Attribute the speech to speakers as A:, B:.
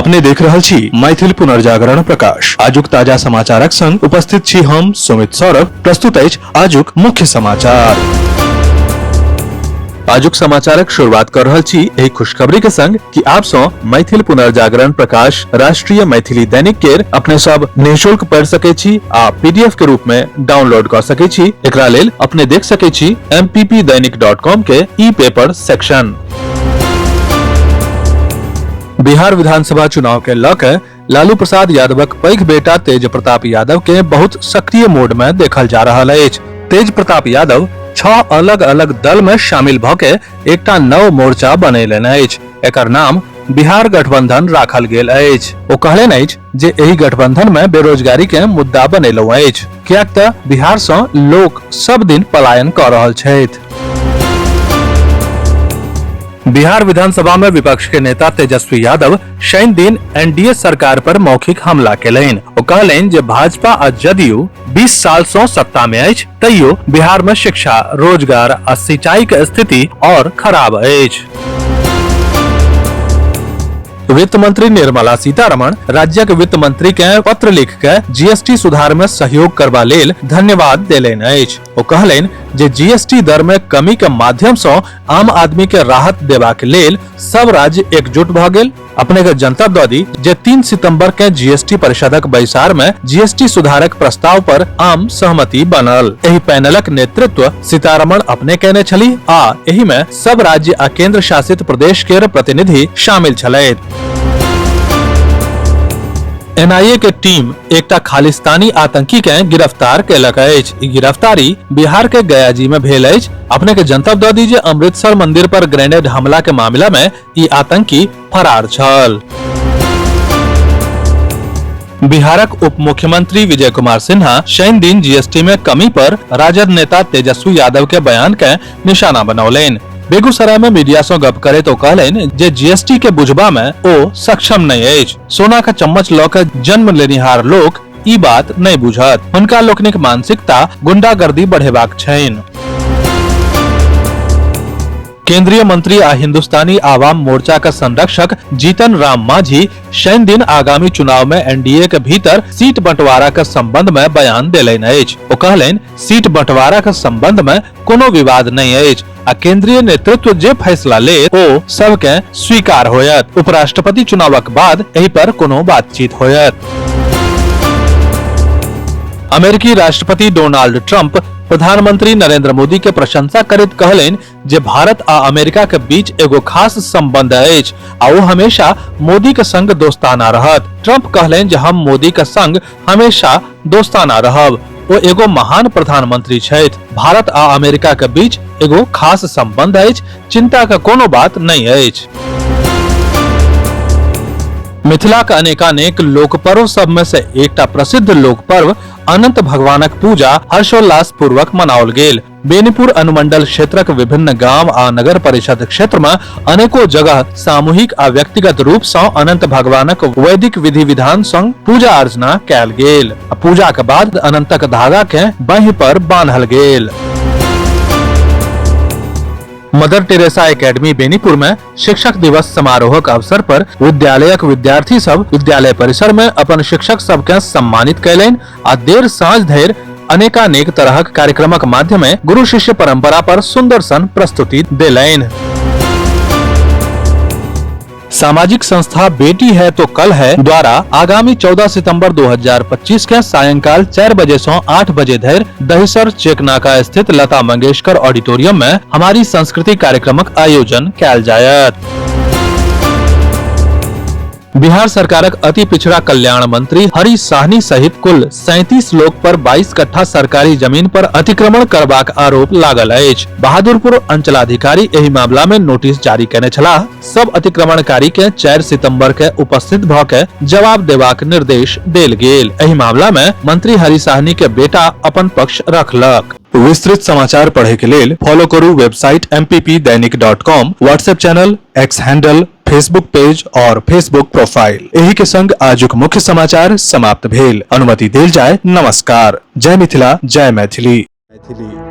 A: अपने देख रहल छी मैथिल पुनर्जागरण प्रकाश। आजुक ताजा समाचारक संग उपस्थित छी हम सुमित सौरभ। प्रस्तुत अछि आजुक मुख्य समाचार। आजुक समाचारक शुरुआत कर रहल छी एहि खुशखबरी के संग कि आप सं मैथिल पुनर्जागरण प्रकाश राष्ट्रीय मैथिली दैनिक केर अपने सब निःशुल्क पढ़ि सकै छी आ पीडीएफ के रूप में डाउनलोड कर सकै छी। एकरा लेल अपने देख सकै छी mppdainik.com के ई पेपर सेक्शन। बिहार विधानसभा चुनाव के लऽ के लालू प्रसाद यादवक पैघ बेटा तेज प्रताप यादव के बहुत सक्रिय मोड में देखल जा रहल अछि। तेज प्रताप यादव 6 अलग अलग दल में शामिल भ के एकटा नव मोर्चा बनेलनि अछि। एकर नाम बिहार गठबंधन राखल गेल अछि। ओ कहलनि अछि जे एहि गठबंधन में बेरोजगारी के मुद्दा बनेलहुं अछि, किएक त बिहार सँ लोक सब दिन पलायन क रहल छथि। बिहार विधानसभा में विपक्ष के नेता तेजस्वी यादव शनि दिन एनडीए सरकार पर मौखिक हमला केलनि। ओ कहलनि जे भाजपा आ जदयू 20 साल सँ सत्ता में अछि, तैयो बिहार में शिक्षा, रोजगार आ सिंचाई के स्थिति और खराब अछि। वित्त मंत्री निर्मला सीतारमण राज्यक वित्त मंत्री के पत्र लिख के जीएसटी सुधार में सहयोग करबा लेल धन्यवाद देलनि अछि। ओ कहलनि जे जीएसटी दर में कमी के माध्यम सँ आम आदमी के राहत देबाक लेल सब राज्य एकजुट भ गेल। अपने के जनता दऽ दी जे 3 सितंबर के जीएसटी परिषदक बैसार में जीएसटी सुधारक प्रस्ताव पर आम सहमति बनल। एहि पैनलक नेतृत्व सीतारमण अपने केने छलीह आ एहि में सब राज्य आ केंद्र शासित प्रदेश के प्रतिनिधि शामिल छलथि। एनआईए के टीम एकटा खालिस्तानी आतंकी के गिरफ्तार केलक अछि। ई गिरफ्तारी बिहार के गयाजी में भेल अछि। अपने के जनतब दऽ दी जे अमृतसर मंदिर पर ग्रेनेड हमला के मामला में ई आतंकी फरार छल। बिहारक उप मुख्यमंत्री विजय कुमार सिन्हा शनि दिन जीएसटी में कमी पर राजद नेता तेजस्वी यादव के बयान के निशाना बनौलनि। बेगूसराय में मीडिया से गप करैत ओ कहलनि जे जीएसटी के बुझबा में ओ सक्षम नहीं अछि। सोना के चम्मच लऽ के जन्म लेनिहार लोक ई बात नहीं बुझत। हुनका लोकनिक मानसिकता गुंडागर्दी बढ़ेबाक छनि। केंद्रीय मंत्री आ हिंदुस्तानी आवाम मोर्चा के संरक्षक जीतन राम मांझी शनि दिन आगामी चुनाव में एनडीए के भीतर सीट बंटवारा के संबंध में बयान देलनि अछि। ओ कहलनि सीट बंटवारा के संबंध में कोनो विवाद नहीं अछि आ केंद्रीय नेतृत्व जे फैसला ले ओ सबके स्वीकार होयत। उपराष्ट्रपति चुनावक बाद एहि पर कोनो बातचीत होयत। अमेरिकी राष्ट्रपति डोनाल्ड ट्रंप प्रधानमंत्री नरेंद्र मोदी के प्रशंसा करैत कहलनि जे भारत आ अमेरिका के बीच एगो खास संबंध अछि आ ओ हमेशा मोदी के संग दोस्ताना रहत। ट्रंप कहलनि जे हम मोदी के संग हमेशा दोस्ताना रहब। ओ एगो महान प्रधानमंत्री छथि। भारत आ अमेरिका के बीच एगो खास संबंध अछि, चिंता के कोनो बात नहीं अछि। मिथिला के अनेकानेक लोक पर्व सब में से एकटा प्रसिद्ध लोक पर्व अनंत भगवानक पूजा हर्षोल्लास पूर्वक मनाओल गेल। बेनीपुर अनुमंडल क्षेत्रक विभिन्न गांव आ नगर परिषद क्षेत्र में अनेको जगह सामूहिक आ व्यक्तिगत रूप सँ अनंत भगवानक वैदिक विधि विधान संग पूजा अर्चना कयल गेल। पूजा के बाद अनंतक धागा के बाँहि पर बान्हल गेल। मदर टेरेसा एकेडमी बेनीपुर में शिक्षक दिवस समारोहक अवसर पर विद्यालयक विद्यार्थी सब विद्यालय परिसर में अपन शिक्षक सबके सम्मानित कयलनि आ देर साँझ धरि अनेकानेक तरहक कार्यक्रमक माध्यम गुरु शिष्य परंपरा पर सुंदर सन प्रस्तुति देलनि। सामाजिक संस्था बेटी है तो कल है द्वारा आगामी 14 सितंबर 2025 के सायंकाल 4 बजे से 8 बजे धरि दहिसर चेकनाका स्थित लता मंगेशकर ऑडिटोरियम में हमारी संस्कृति कार्यक्रमक आयोजन कयल जायत। बिहार सरकारक अति पिछड़ा कल्याण मंत्री हरि साहनी सहित कुल 37 लोक पर 22 कट्ठा सरकारी जमीन पर अतिक्रमण करबाक आरोप लागल अछि। बहादुरपुर अंचलाधिकारी एहि मामला में नोटिस जारी केने छलाह। सब अतिक्रमणकारी के 4 सितंबर के उपस्थित भ के जवाब देबाक निर्देश देल गेल। एहि मामला में मंत्री हरि साहनी के बेटा अपन पक्ष रखलक। विस्तृत समाचार पढ़े के लेल फॉलो करू website mppdainik.com, WhatsApp channel, X handle, Facebook page और फेसबुक प्रोफाइल। एही के संग आजुक मुख्य समाचार समाप्त भेल। अनुमति देल जाय। नमस्कार। जय मिथिला, जय मैथिली। मैथिली।